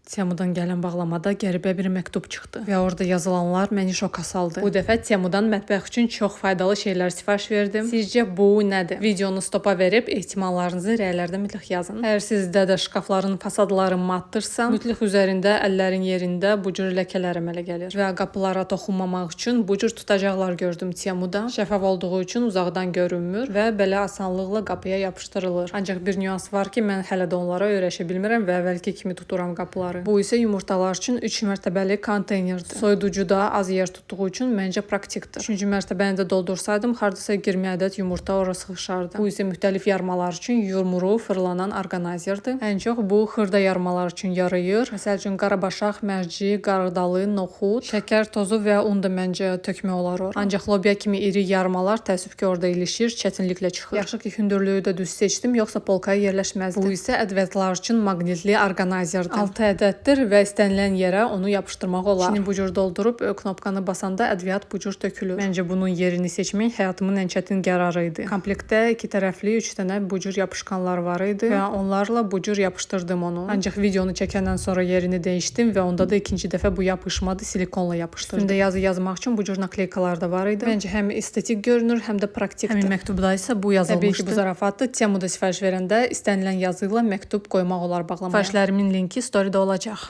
Temudan gələn bağlamada qəribə bir məktub çıxdı və orada yazılanlar məni şoka saldı. Bu dəfə Temudan mətbəx üçün çox faydalı şeylər sifariş verdim. Sizcə bu nədir? Videonu stopa verib ehtimallarınızı rəylərdə mütləq yazın. Əgər sizdə də şkafların fasadları matdırsa, mütləq üzərində əllərin yerində bu cür ləkələr əmələ gəlir. Və qapılara toxunmamaq üçün bu cür tutacaqlar gördüm Temuda. Şəffaf olduğu üçün uzaqdan görünmür və belə asanlıqla qapıya yapışdırılır. Ancaq bir nüans var ki, mən hələ də onlara öyrəşə bilmirəm və əvvəlki kimi tuturam qapıları. Bu isə yumurtalar üçün 3 mərtəbəli konteynerdir. Soyuducu da az yer tutduğu üçün məncə praktikdir. 3-cü mərtəbəni də doldursaydım, hardasa 20 ədəd yumurta ora sığışardı. Bu isə müxtəlif yarmalar üçün yumru fırlanan orqanayzerdir. Ən çox bu xırda yarmalar üçün yarayır. Məsəl üçün qarabaşaq, mərci, qardalı, noxud, şəkər tozu və un da məncə tökmək olar ora. Ancaq lobya kimi iri yarmalar təəssüf ki, orada ilişir, çətinliklə çıxır. Yaxşı ki, hündürlüyü də düz seçdim, yoxsa polkaya yerləşməzdi. Bu isə ədviyatlar üçün maqnitli orqanayzerdir. 6 ədəddir və istənilən yerə onu yapışdırmaq olar. İçini bu cür doldurub knopkanı basanda ədviyat bu cür tökülür. Məncə bunun yerini seçmək həyatımın ən çətin qərarı idi. Komplektdə iki tərəfli 3 dənə bu cür yapışqanlar var idi və onlarla bu cür yapışdırdım onu. Ancaq videonu çəkəndən sonra yerini dəyişdim və onda da ikinci dəfə bu yapışmadı, silikonla yapışdırdım. Üstündə yazı yazmaq üçün bu cür nakleykalar da var idi. Məncə həm estetik görünür, həm də praktikdir. Həmin məktubda isə bu yazılmışdı. Təbii ki, bu zarafatdır. Temuda sifariş verəndə istənilən yazı ilə məktub qoymaq olar bağlamaya. Sifarişlərimin linki storydə olacaq.